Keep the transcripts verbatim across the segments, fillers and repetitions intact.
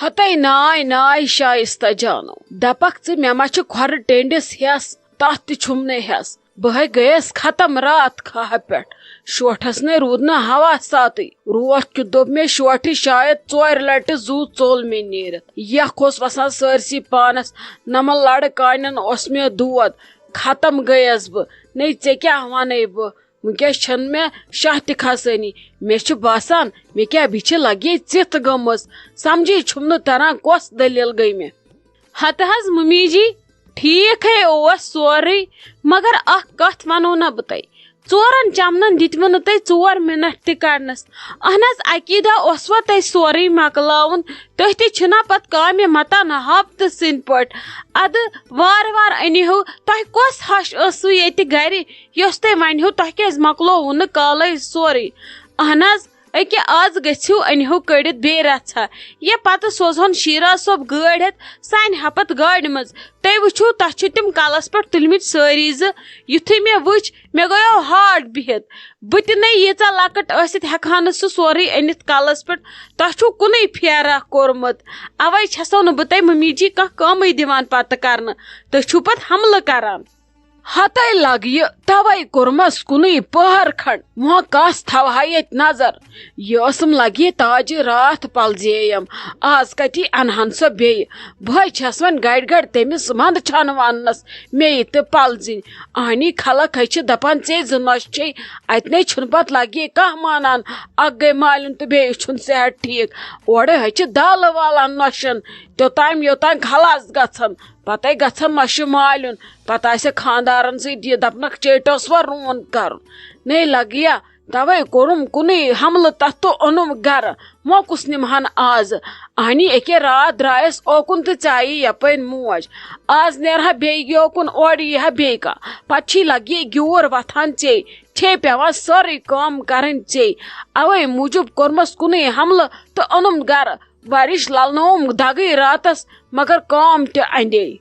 ہتے ناے ناے شایستہ جانو، دپکھ ژٕ مےٚ ما چھِ کھۄرٕ ٹینڈِس ہٮ۪س، تتھ تہِ چھُم نہٕ ہٮ۪س۔ بہٕ ہے گٔیس ختم راتھ کھاہہ پٮ۪ٹھ، شوٹھس نے روٗد نہٕ ہوا ساتٕے۔ روٹھ کیُتھ دوٚپ مےٚ شوٹھِ شاید ژورِ لٹہِ زُو ژوٚل مےٚ نیٖرِتھ۔ یکھ اوس وسان سٲرسٕے پانس، نمن لڑٕ کانٮ۪ن اوس مےٚ دود۔ ختم گٔیس بہٕ۔ نے ژےٚ کیٛاہ ونَے بہٕ؟ وٕنکیٚس چھَنہٕ مےٚ شاہ تہِ کھسٲنی۔ مےٚ چھُ باسان، مےٚ کیٛاہ بِچھِ لگے ژِتھ گٔمٕژ۔ سمجھے چھُم نہٕ تران، کۄس دٔلیٖل گٔے مےٚ۔ ہتہٕ حظ مُمی جی، ٹھیٖک ہے اوس سورُے، مگر اکھ کتھ ونو نہ بہٕ تۄہہِ۔ ژورن چمنن دِتوٕ نہٕ تۄہہِ ژور منٹ تہِ کڑنس۔ اہن حظ، اکی دۄہ اوسوا تۄہہِ سورُے مۄکلاوُن؟ تُہۍ تہِ چھِنا پتہٕ کامہِ متان ہفتہٕ سٕنٛدۍ پٲٹھۍ؟ ادٕ وارٕ وارٕ أنِہو۔ تۄہہِ کۄس ہش ٲسوٕ ییٚتہِ گرِ، یۄس تۄہہِ ونہِ ہو تۄہہِ کیازِ مۄکلووُ نہٕ کالے سورُے؟ اہن حظ، أکہِ آز گٔژھِو أنِہو کٔڑِتھ بیٚیہِ رژھا۔ یہِ پتہٕ سوزہون شیرا صٲب گٲڑۍ ہٮ۪تھ سانہِ ہپتھ گاڑِ منٛز۔ تُہۍ وٕچھِو، تۄہہِ چھِ تِم کلس پٮ۪ٹھ تُلمٕتۍ سٲری زٕ۔ یُتھُے مےٚ وٕچھ، مےٚ گٔیو ہارٹ بِہِتھ۔ بہٕ تہِ نَے ییٖژاہ لۄکٕٹ ٲسِتھ ہٮ۪کہٕ ہا نہٕ سُہ سورُے أنِتھ کلس پٮ۪ٹھ۔ تۄہہِ چھُو کُنُے پھیرا کوٚرمُت۔ اوے چھسو نہٕ بہٕ تۄہہِ مُمی جی کانٛہہ کٲمٕے دِوان پتہٕ کرنہٕ۔ تُہۍ چھِو پتہٕ حملہٕ کران۔ ہتے لگہِ توے کوٚرمس کُنُے پٔہر کھنڈ، وۄنۍ کس تھاوہا ییٚتہِ نظر؟ یہِ ٲسٕم لگہِ تاجہِ راتھ پلزییم۔ آز کتی انہن سۄ بیٚیہِ؟ بہٕ ہے چھس وۄنۍ گڑِ گڑِ تٔمِس ونٛدٕ چھانہٕ وننس مےٚ یہِ تہِ پلزِنۍ۔ اہنی خلق ہے چھِ دپان، ژے زٕ نۄشہِ چھے، اتہِ نے چھُنہٕ پتہٕ لگہِ کانٛہہ مانان۔ اکھ گٔے مالیُن تہٕ بیٚیِس چھُنہٕ صحت ٹھیٖک۔ اورٕ ہے چھِ دالہٕ والان نۄشن، توٚتام یوٚتام خلاص گژھن۔ پتے گژھن نۄشہِ مالیُن، پتہٕ آسہِ خاندارن سۭتۍ یہِ دپنکھ، چیٹس وۄنۍ روٗن کرُن۔ نے لگیا، توے کوٚرُم کُنُے حملہٕ تتھ تہٕ اوٚنُم گرٕ۔ وۄنۍ کُس نِمہن آز؟ اہنی اکے راتھ درایس اوکُن تہٕ ژایہِ یپٲرۍ موج۔ آز نیرہا بیٚیہِ یوکُن، اورٕ ییٖہا بیٚیہِ کانٛہہ۔ پتہٕ چھی لگہِ گیوٗر وۄتھان ژے۔ چھے پٮ۪وان سٲرٕے کٲم کرٕنۍ ژے۔ اوے موٗجوٗب کوٚرمس کُنُے حملہٕ تہٕ اوٚنُم گرٕ۔ ورِش للنووُم دگٕے راتس، مگر کٲم تہِ اندے۔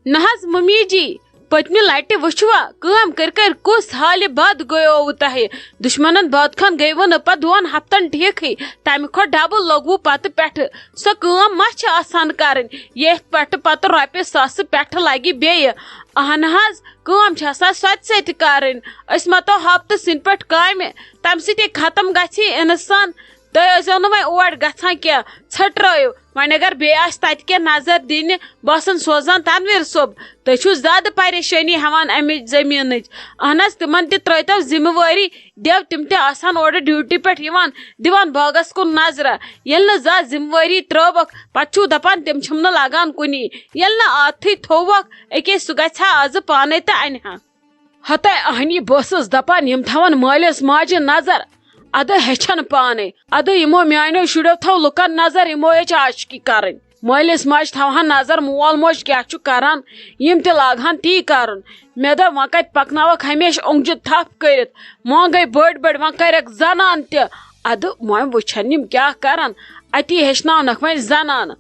نہ حظ ممی جی، پٔتمہِ لٹہِ وٕچھوا، کٲم کٔرۍ کٔرۍ کُس حالہِ بد گٔیووٕ تۄہہِ۔ دُشمنن بٲتخان گٔیوٕ نہٕ پتہٕ دۄن ہفتن ٹھیٖکھٕے، تمہِ کھۄتہٕ ڈبل لوٚگوٕ پتہٕ پٮ۪ٹھٕ۔ سۄ کٲم ما چھِ آسان کرٕنۍ، ییٚتھۍ پٮ۪ٹھٕ پتہٕ رۄپیہِ ساسہٕ پٮ۪ٹھٕ لگہِ بیٚیہِ؟ اہن حظ، کٲم چھِ آسان سۄ تہِ سۄ تہِ کرٕنۍ۔ أسۍ ما تو ہفتہٕ سٕنٛدۍ پٲٹھۍ کامہِ، تمہِ سۭتۍ ہے ختم گژھِ ہے انسان۔ تُہۍ ٲسۍزیو نہٕ وۄنۍ اور گژھان کینٛہہ، ژھٔٹرٲیِو۔ وۄنۍ اگر بیٚیہِ آسہِ تَتہِ کینٛہہ نظر دِنہِ، بہٕ آسَن سوزان تنویر صٲب۔ تُہۍ چھِو زیادٕ پریشٲنی ہٮ۪وان اَمہِ زٔمیٖنٕچ۔ اہن حظ، تِمَن تہِ ترٛٲیتو ذِمہٕ وٲری، دِیو، تِم تہِ آسان اورٕ ڈیوٹی پٮ۪ٹھ یِوان، دِوان باغَس کُن نظرہ۔ ییٚلہِ نہٕ زانٛہہ ذِمہٕ وٲری ترٛٲوٕکھ، پَتہٕ چھِو دَپان تِم چھِم نہٕ لَگان کُنی۔ ییٚلہِ نہٕ عادتھٕے تھووُکھ، أکے سُہ گژھِ ہا آزٕ پانَے تہٕ اَنہِ ہا۔ ہتے اہنی، بہٕ ٲسٕس دپان، یِم تھاون مٲلِس ماجہِ نظر، ادٕ ہیٚچھن پانے۔ ادٕ یِمو میانیو شُریو تھٲو لُکن نظر، یِمو ہیٚچھ عاشقی کرٕنۍ۔ مٲلِس ماجہِ تھاوہن نظر، مول موج کیاہ چھُ کران، یِم تہِ لاگہن تی کرُن۔ مےٚ دوٚپ، وۄنۍ کتہِ پکناوکھ ہمیشہِ اوٚنگجہِ تھپھ کٔرِتھ؟ وۄنۍ گٔے بٔڑۍ بٔڑۍ، وۄنۍ کرٮ۪کھ زنان تہِ۔ ادٕ وۄنۍ وٕچھن یِم کیاہ کرن، اتی ہیٚچھناونکھ وۄنۍ زنانہٕ۔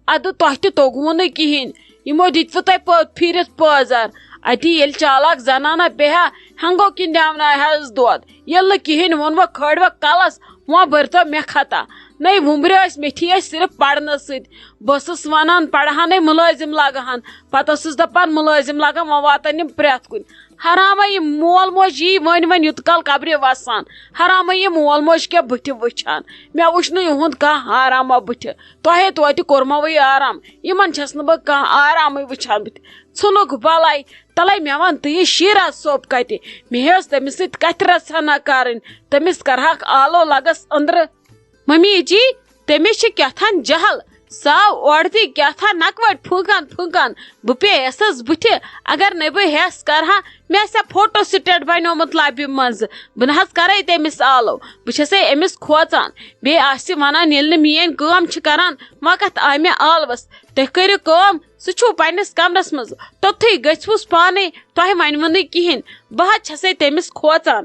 ادٕ تۄہہِ تہِ توٚگوُ نہٕ کِہیٖنۍ، یِمو دِتوٕ تۄہہِ پٲ-، پھیٖرِتھ پٲزار۔ اتی ییٚلہِ چالاک زنانہ بیٚہہ ہا، ہٮ۪نٛگو کِنۍ دیٛاوناوِ ہس دۄد۔ ییٚلہِ نہٕ کِہیٖنۍ ووٚنوٕ، کھٲڑوٕ کلس، وۄنۍ بٔرۍتو مےٚ خطا۔ نَے وُمبرِ ٲسۍ میٚٹھی ٲسۍ صرف پرنہٕ سۭتۍ۔ بہٕ ٲسٕس ونان، پرہانَے مُلٲزِم لگہٕ ہن۔ پتہٕ ٲسٕس دپان، مُلٲزِم لگن، وۄنۍ واتن یِم پرٛٮ۪تھ کُنہِ۔ حرامہ یہِ مول موج یی وۄنۍ وۄنۍ یوٗت کال قبرِ وسان۔ حرامہ یہِ مول موج کیٛاہ بٕتھِ وٕچھان۔ مےٚ وٕچھ نہٕ یِہُنٛد کانٛہہ حرامہ بٕتھِ۔ تۄہے توتہِ کوٚرموٕے آرام، یِمن چھس نہٕ بہٕ کانٛہہ آرامٕے وٕچھان۔ بہٕ تہِ ژھٕنُکھ بلاے۔ تلے مےٚ وَن، تہٕ یہِ شیٖرا صٲب کتہِ؟ مےٚ ہے ٲس تٔمِس سۭتۍ کتھِ رژھا نہ کرٕنۍ، تٔمِس کرہکھ آلو لگس أنٛدرٕ۔ ممی جی، تٔمِس چھِ کیٛاہ تھان جہل، سُہ آو اورٕ تہِ کیٛاہ تھان نکوٹ پھونکان پھونکان۔ بہٕ پیٚیس حظ بٕتھِ، اگر نَے بہٕ ہٮ۪س کرٕ ہا، مےٚ آسہِ ہا فوٹو سٹیٹ بنیومُت لبہِ منٛزٕ۔ بہٕ نہ حظ کرے تٔمِس آلو، بہٕ چھسے أمِس کھوژان۔ بیٚیہِ آسہِ ونان، ییٚلہِ نہٕ میٲنۍ کٲم چھِ کران، وۄنۍ کتھ آے مےٚ آلوس؟ تُہۍ کٔرِو کٲم، سُہ چھُو پننِس کمرس منٛز، توٚتھٕے گٔژھۍوُس پانے، تۄہہِ ونِوٕ نہٕ کِہینۍ۔ بہٕ حظ چھسے تٔمِس کھوژان۔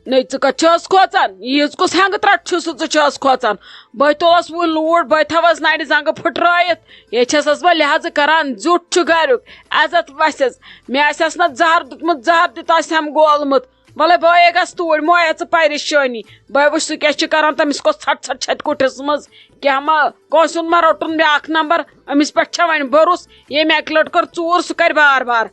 نے، ژٕ کتھ چھس کھوژان؟ ییٖژ کُس ہٮ۪نٛگہٕ ترٛٹھ چھُ سُہ ژٕ چھس کھوژان؟ بہٕ تُلس وُنہِ لوٗر، بہٕ تھاوس نرِ زنٛگہٕ پھٕٹرٲیِتھ۔ ییٚتہِ چھسس بہٕ لحاظہٕ کران، زیُٹھ چھُ گریُک، عزت وسٮ۪س۔ مےٚ آسٮ۪س نہ زہر دیُتمُت، زہر دیُت آسٮ۪م گولمُت۔ وَلَے بہٕ ہے گژھٕ توٗرۍ، مہٕ ہے ژٕ پریشٲنی۔ بہٕ ہے وٕچھِ سُہ کیٛاہ چھُ کران، تٔمِس کۄس ژھٹ ژھٹ چھَتہِ کُٹھِس منٛز۔ کیٛاہ ما کٲنٛسہِ ہُنٛد ما روٚٹُن بیٛاکھ نمبر؟ أمِس پٮ۪ٹھ چھا وۄنۍ بروس؟ ییٚمۍ اَکہِ لَٹہِ کٔر ژوٗر، سُہ کرِ بار بار۔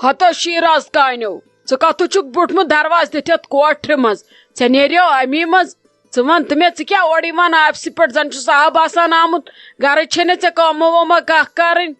ہتو شیراز کانیو، ژٕ کتھٕ چھُکھ بیوٗٹھمُت دروازٕ دِتھ یتھ کوٹھرِ منٛز؟ ژےٚ نیریو امی منٛز؟ ژٕ وَن تہٕ مےٚ، ژٕ کیٛاہ اورٕ یِوان آفسہِ پٮ۪ٹھ؟ زَن چھُ صاحب آسان آمُت، گرٕچ چھے نہٕ ژےٚ کٲمہ وٲمہ کانٛہہ کَرٕنۍ۔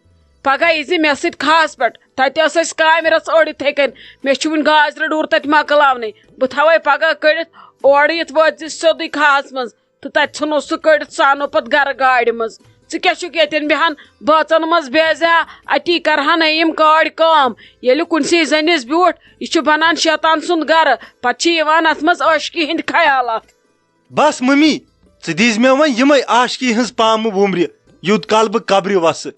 پگاہ یی زِ مےٚ سۭتۍ کھاہَس پٮ۪ٹھ، تَتہِ ٲس اَسہِ کامہِ رٔژ أڑ یِتھَے کٔنۍ۔ مےٚ چھُ وُنہِ گازرِ ڈوٗر تَتہِ مۄکلاونٕے۔ بہٕ تھاوَے پگاہ کٔڑِتھ، اورٕ یِتھ وٲتۍ زِ سیوٚدُے کھاہَس منٛز۔ تہٕ تَتہِ ژھٕنو سُہ کٔڑِتھ، سُہ اَنو پَتہٕ گرٕ گاڑِ منٛز۔ ژٕ کیٛاہ چھُکھ ییٚتٮ۪ن بیٚہان بٲژَن منٛز بے زیہہ؟ اَتی کَرٕہَن یِم کٲڑۍ کٲم۔ ییٚلہِ کُنسٕے زٔنِس بیوٗٹھ، یہِ چھُ بَنان شیطان سُنٛد گرٕ۔ پَتہٕ چھِ یِوان اَتھ منٛز عٲشقی ہِنٛدۍ خیالات۔ بس ممی، ژٕ دیٖز مےٚ وۄنۍ یِمے عاشقی ہٕنٛز پامہٕ وُمرِ، یوٗت کال بہٕ قبرِ وسہٕ۔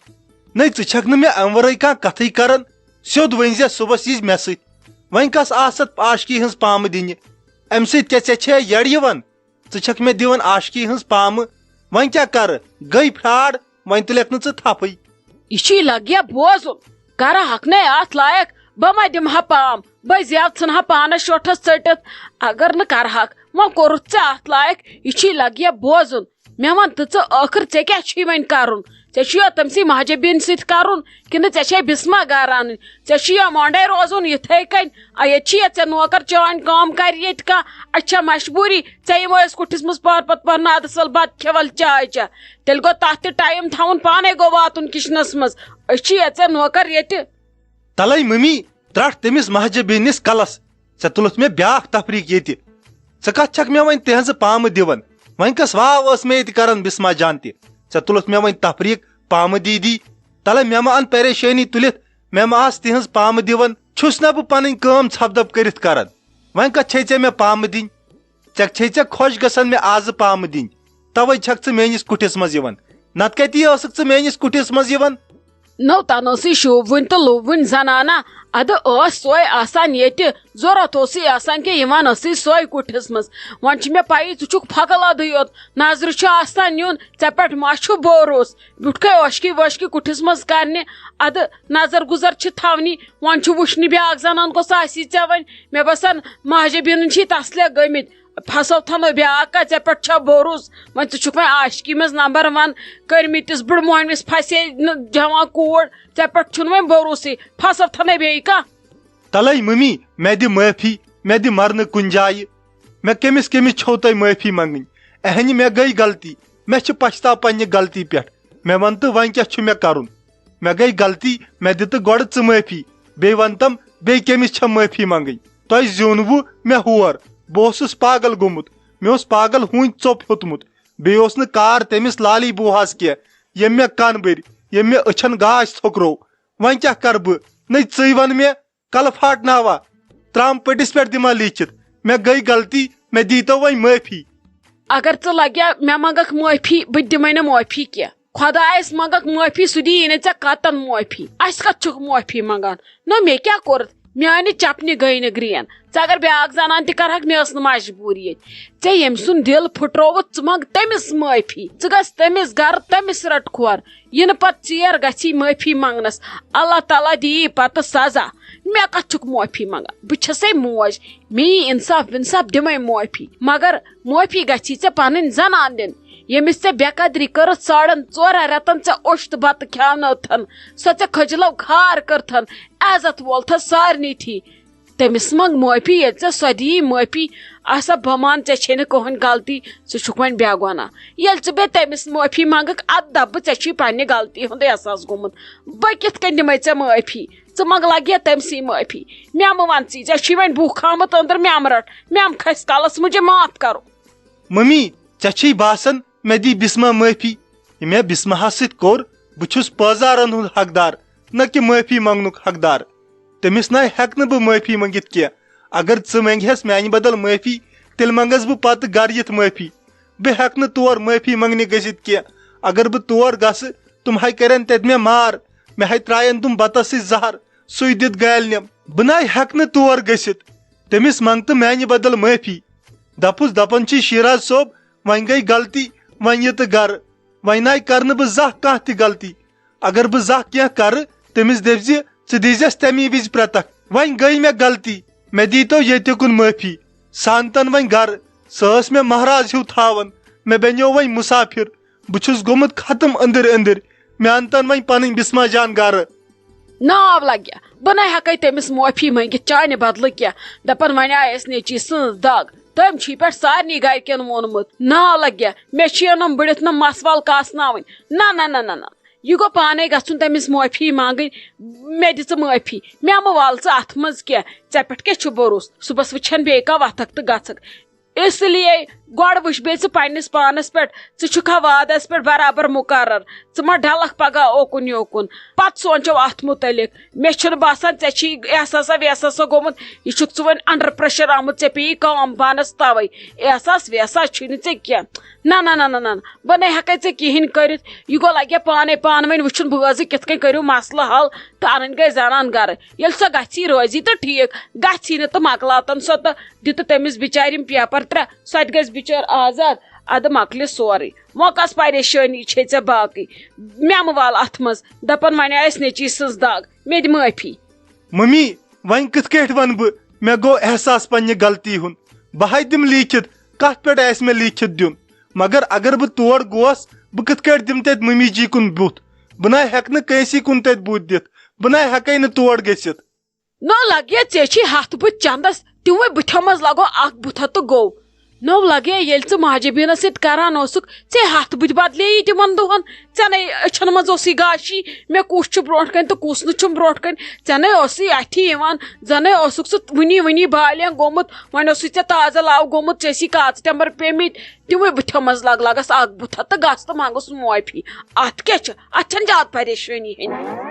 نَے، ژٕ چھکھ نہٕ مےٚ امہِ ورٲے کانٛہہ کتھٕے کران۔ سیوٚد ؤنۍ زِ صُبحس یِیٖزِ مےٚ سۭتۍ۔ وۄنۍ کس آست عاشقی ہٕنٛز پامہٕ دِنہِ؟ امہِ سۭتۍ کیٛاہ ژےٚ چھےٚ یٔڈ یِوان؟ ژٕ چھکھ مےٚ دِوان عاشقی ہٕنٛز پامہٕ۔ وۄنۍ کیٛاہ کرٕ؟ گٔے فراڈ، وۄنۍ تُلکھ نہٕ ژٕ تھپھٕے۔ یہِ چھُے لگیا بوزُن؟ کرٕ ہکھ نے اتھ لایق، بہٕ ما دِمہٕ ہا پام؟ بہٕ زیادٕ ژھٕنہٕ ہا پانس شوٹھس ژٔٹِتھ۔ اگر نہٕ کرٕ ہکھ، وۄنۍ کوٚرُتھ ژےٚ اتھ لایق، یہِ چھُے لگیا بوزُن۔ مےٚ وَن تہٕ ژٕ، ٲخٕر ژےٚ کیٛاہ چھُے وۄنۍ کرُن؟ ژےٚ چھُیا تٔمسٕے مہجبیٖن سۭتۍ کرُن، کِنہٕ ژےٚ چھے بسمہ گرٕ اَنٕنۍ؟ ژےٚ چھُیا مۄنڈے روزُن یِتھَے کٔنۍ؟ آ، ییٚتہِ چھِ یا ژےٚ نوکر چٲنۍ کٲم کرِ ییٚتہِ کانٛہہ؟ اَسہِ چھا مجبوٗری؟ ژےٚ یِمو أسۍ کُٹھِس منٛز پٔہر پتہٕ پٔہر نادٕ سَل بَتہٕ کھٮ۪وَل چاے چےٚ؟ تیٚلہِ گوٚو تَتھ تہِ ٹایم تھاوُن پانَے، گوٚو واتُن کِچنَس منٛز۔ أسۍ چھِ یا ژےٚ نوکر ییٚتہِ۔ تَلَے مٔمی، ترٛٹھ تٔمِس مہجبیٖنِس کَلَس۔ ژےٚ تُلُتھ مےٚ بیٛاکھ تفریٖق ییٚتہِ۔ ژٕ کَتھ چھَکھ مےٚ وۄنۍ تِہنٛزٕ پامہٕ دِوان؟ وۄنۍ کَس واو ٲس مےٚ ییٚتہِ کَران بسمہ جان تہِ؟ ژےٚ تُلُتھ مےٚ وۄنۍ تفریٖق پامہٕ دیٖدی۔ تَلَے مےٚ مہٕ اَن پریشٲنی تُلِتھ، مےٚ مہٕ آس تِہنٛز پامہٕ دِوان۔ چھُس نہ بہٕ پنٕنۍ کٲم ژھۄپہٕ دَپ کٔرِتھ کران۔ وۄنۍ کتھ چھے ژےٚ مےٚ پامہٕ دِنۍ؟ ژےٚ چھے ژےٚ خۄش گژھان مےٚ آزٕ پامہٕ دِنۍ، توے چھکھ ژٕ میٲنِس کُٹھِس منٛز یِوان۔ نتہٕ کتی ٲسٕکھ ژٕ میٲنِس کُٹھِس منٛز یِوان؟ نو تن ٲسٕے شوٗبوٕنۍ تہٕ لوٗبوٕنۍ زنانہ۔ ادٕ ٲس سۄے آسان ییٚتہِ، ضروٗرت اوسُے آسان کہِ یِوان ٲسٕے سۄے کُٹھِس منٛز۔ وۄنۍ چھِ مےٚ پَیی ژٕ چھُکھ پھۄکہٕ لدٕے یوت، نظرِ چھُ آسان نیُن، ژےٚ پٮ۪ٹھ ما چھُ بوروس؟ بیوٗٹھکھے عٲشقی وٲشقی کُٹھِس منٛز کرنہِ، ادٕ نظر گُزر چھِ تھاونی۔ وۄنۍ چھُ وٕچھنہِ بیٛاکھ زنان کۄس آسی ژےٚ وۄنۍ۔ مےٚ باسان مہجبیٖنن چھی تسلے گٔمٕتۍ۔ پھسو تھنو بیٛاکھ کتھ، ژےٚ پٮ۪ٹھ چھا بوروس؟ وۄنۍ ژٕ چھُکھ وۄنۍ عاشقی منٛز نمبر ون۔ کٔرمٕتِس بٕڑٕ مۄہمِس پھسے نہٕ جوان کوٗر، ژےٚ پٮ۪ٹھ چھُنہٕ وۄنۍ بوروسٕے۔ پھسو تھنے بیٚیہِ کانٛہہ۔ تلے ممی، مےٚ دِ معٲفی، مےٚ دِ مرنہٕ کُنہِ جایہِ۔ مےٚ کٔمِس کٔمِس چھو تۄہہِ معٲفی منٛگٕنۍ؟ اہنہِ، مےٚ گٔے غلطی، مےٚ چھِ پچھتاو پننہِ غلطی پٮ۪ٹھ۔ مےٚ وَن تہٕ وۄنۍ کیٛاہ چھُ مےٚ کرُن؟ مےٚ گٔے غلطی، مےٚ دِ تہٕ گۄڈٕ ژٕ معٲفی، بیٚیہِ وَن تم، بیٚیہِ کٔمِس چھےٚ معٲفی منٛگٕنۍ؟ تۄہہِ زیوٗنوُ مےٚ ہور، بہٕ اوسُس پاگل گوٚمُت، مےٚ اوس پاگل ہوٗنۍ ژوٚپ ہیوٚتمُت، بیٚیہِ اوس نہٕ کار تٔمِس لالی بوٗہَس کینٛہہ، ییٚمۍ مےٚ کَن بٔرۍ، ییٚمۍ مےٚ أچھَن گاش ژھوٚکرو۔ وۄنۍ کیٛاہ کَرٕ بہٕ؟ نٔے ژٕے وَن مےٚ، کَلہٕ پھاٹناوا، ترٛامہٕ پٔٹِس پٮ۪ٹھ دِما لیٖکھِتھ، مےٚ گٔے غلطی، مےٚ دیٖتو وۄنۍ معٲفی۔ اگر ژٕ لگیا مےٚ منٛگکھ معٲفی، بہٕ تہِ دِمے نہٕ معٲفی کینٛہہ۔ خۄدایس منٛگکھ معٲفی، سُہ دِیی نہٕ ژےٚ قطن معٲفی۔ اسہِ کتھ چھُکھ معٲفی منٛگان؟ نہ، مےٚ کیٛاہ کوٚرُتھ؟ میانہِ چپنہِ گٔے نہٕ گرین۔ ژٕ اگر بیٛاکھ زنان تہِ کرہکھ، مےٚ ٲس نہٕ مجبوٗری ییٚتہِ۔ ژےٚ ییٚمۍ سُنٛد دِل پھُٹرووُتھ، ژٕ منٛگ تٔمِس معٲفی۔ ژٕ گژھ تٔمِس گرٕ، تٔمِس رٹ کھور۔ یِنہٕ پتہٕ ژیر گژھی معٲفی منٛگنس، اللہ تعالیٰ دِیی پتہٕ سزا۔ مےٚ کتھ چھُکھ معٲفی منٛگان؟ بہٕ چھسے موج، مےٚ یی انصاف وِنصاف، دِمے معٲفی۔ مگر معٲفی گژھی ژےٚ پنٕنۍ زنان دِنۍ، ییٚمِس ژےٚ بے قدری کٔرٕتھ ساڑن ژورن رٮ۪تن، ژےٚ اوٚش تہٕ بتہٕ کھیاونٲوتھن، سۄ ژےٚ کھٔجلو کھار کٔرتھن، عزت وولتھس سارنٕے تھی۔ تٔمِس منٛگ معٲفی، ییٚلہِ ژےٚ سۄ دِیی معٲفی۔ آسا، بہٕ مان ژےٚ چھے نہٕ کٕہٕنۍ غلطی، ژٕ چھُکھ وۄنۍ بے گۄناہ۔ ییٚلہِ ژٕ بیٚیہِ تٔمِس معٲفی منٛگکھ، ادٕ دپ بہٕ، ژےٚ چھُے پننہِ غلطی ہُنٛد احساس گوٚمُت۔ بہٕ کِتھ کٔنۍ دِمے ژےٚ معٲفی؟ ژٕ منٛگ لگیا تٔمۍ سٕے معٲفی۔ مےٚ مہٕ ون ژٕے، ژےٚ چھُے وۄنۍ بُکھ آمُت أنٛدر، مےٚ مہٕ رٹ، مےٚ مہٕ کھسہِ کلس، مجھے معاف کرو۔ ممی، ژےٚ چھے باسان مےٚ دی بسمہ معٲفی؟ یہِ مےٚ بسمہس سۭتۍ کوٚر، بہٕ چھُس پٲزارن ہُنٛد حقدار، نہ کہِ معٲفی منٛگنُک حقدار۔ تٔمِس ناے ہٮ۪کہٕ نہٕ بہٕ معٲفی منٛگِتھ کینٛہہ۔ اگر ژٕ منٛگہس میانہِ بدل معٲفی، تیٚلہِ منٛگس بہٕ پتہٕ گرٕ یِتھ معٲفی۔ بہٕ ہٮ۪کہٕ نہٕ تور معٲفی منٛگنہِ گٔژھِتھ کینٛہہ۔ اگر بہٕ تور گژھٕ، تِم ہاے کرن تتہِ مےٚ مار، مےٚ ہاے ترٛاین تِم بتس سۭتۍ زہر، سُے دِتھ گالہِ نٮ۪م۔ بہٕ ناے ہٮ۪کہٕ نہٕ تور گٔژھِتھ۔ تٔمِس منٛگ تہٕ میانہِ بدل معٲفی۔ دپُس دپان چھِ شیراز صٲب، وۄنۍ گٔے غلطی، وۄنۍ یہِ تہٕ گرٕ۔ وۄنۍ ناے کرٕ نہٕ بہٕ زانٛہہ کانٛہہ تہِ غلطی۔ اگر بہٕ زانٛہہ کینٛہہ کرٕ، تٔمِس دٔپۍ زِ، ژٕ دیٖزٮ۪س تَمی وِزِ پرٛتکھ، وۄنۍ گٔے مےٚ غلطی، مےٚ دیٖتو ییٚتہِ کُن معٲفی۔ سۄ انتن وۄنۍ گرٕ، سۄ ٲس مےٚ مہراز ہیوٗ تھاوان، مےٚ بنیو وۄنۍ مسافر۔ بہٕ چھُس گوٚمُت ختم أنٛدٕرۍ أنٛدٕرۍ، مےٚ انتن وۄنۍ پنٕنۍ بسمہ جان گرٕ۔ ناو لگہِ، بہٕ نے ہٮ۪کے تٔمِس معٲفی مٔنگِتھ چانہِ بدلہٕ کینٛہہ۔ دپان وۄنۍ آیس نیچی سٕنٛز دگ، تٔمۍ چھُے پٮ۪ٹھ سارنٕے گرِکٮ۪ن ووٚنمُت۔ ناو لگہِ، مےٚ چھِ یِنم بٔڑِتھ نہٕ مسوال کاسناوٕنۍ۔ نہ نہ نہ نہ نہ، یہِ گوٚو پانے گژھُن تٔمِس معٲفی منٛگٕنۍ۔ مےٚ دِ ژٕ معٲفی، مےٚ مہٕ وال ژٕ اتھ منٛز کینٛہہ۔ ژےٚ پٮ۪ٹھ کیٛاہ چھُ بھروسہٕ؟ صُبحس وٕچھن بیٚیہِ کانٛہہ وتھکھ تہٕ گژھکھ۔ اس لیے گۄڈٕ وٕچھ بیٚیہِ ژٕ پننِس پانس پٮ۪ٹھ، ژٕ چھُکھا وعدس پٮ۪ٹھ برابر مقرر؟ ژٕ ما ڈلکھ پگاہ اوکُن یوکُن؟ پتہٕ سونٛچو اتھ متعلق۔ مےٚ چھُنہٕ باسان ژےٚ چھی احساسا وحساسا گوٚمُت، یہِ چھُکھ ژٕ وۄنۍ under pressure آمُت، ژےٚ پیٚیی کٲم پانس توے۔ احساس وحساس چھُے نہٕ ژےٚ کینٛہہ۔ نہ نہ نہ نہ نہ نہ، بہٕ نے ہٮ۪کے ژےٚ کِہینۍ کٔرِتھ۔ یہِ گوٚو لگیا پانے پانہٕ ؤنۍ وٕچھُن، بٲژ کِتھ کٔنۍ کٔرِو مسلہٕ حل تہٕ انٕنۍ گٔے زنان گرٕ۔ ییٚلہِ سۄ گژھی روزی تہٕ ٹھیٖک، گژھی نہٕ تہٕ مۄکلاوتن سۄ تہٕ دِ تہٕ تٔمِس بِچارِ یِم paper ترٛےٚ، سۄ تہِ گژھِ بِچٲر آزاد۔ ادٕ مۄکلہِ سورُے، وۄنۍ کۄس پریشٲنی چھے ژےٚ باقٕے؟ مےٚ مہٕ وال اتھ منٛز، دپان وۄنۍ آیس نیچی سٕنٛز دگ، مےٚ دِ معٲفی۔ ممی، وۄنۍ کِتھ کٲٹھۍ ونہٕ بہٕ مےٚ گوٚو احساس پننہِ غلطی ہُنٛد؟ بہٕ ہاے دِمہٕ لیٖکھِتھ، کتھ پٮ۪ٹھ آسہِ مےٚ لیٖکھِتھ دیُن؟ مگر اگر بہٕ تور گوس، بہٕ کِتھ کٲٹھۍ دِمہٕ تتہِ ممی جی کُن بُتھ؟ بہٕ ناے ہٮ۪کہٕ نہٕ کٲنٛسی کُن تتہِ بُتھ دِتھ، بہٕ ناے ہٮ۪کے نہٕ تور گٔژھِتھ۔ نو لگیا ژےٚ چھی ہتھ بُتھۍ چندس، تِموٕے بُتھیو منٛز لگو اکھ بُتھا تہٕ گوٚو۔ نو لگیا ییٚلہِ ژٕ ماجہِ بیٖنس سۭتۍ کران اوسُکھ، ژےٚ ہتھ بُتھۍ بدلے یہِ تِمن دۄہن۔ ژےٚ نے أچھن منٛز اوسُے گاشی، مےٚ کُس چھُ برونٛٹھ کنہِ تہٕ کُس نہٕ چھُم برونٛٹھ کنہِ۔ ژےٚ نے اوسُے اتھی یِوان، زنے اوسُکھ ژٕ وُنی وُنی بالینغ گوٚمُت، وۄنۍ اوسُے ژےٚ تازٕ لاو گوٚمُت، ژےٚ ٲسی کاژٕ ٹٮ۪مبر پیمٕتۍ۔ تِموٕے بُتھیو منٛز لگ لگس اکھ بُتھا تہٕ گژھ تہٕ منگُس معٲفی۔ اتھ کیٛاہ چھُ؟ اتھ چھنہٕ زیادٕ پریشٲنی ہیٚنۍ۔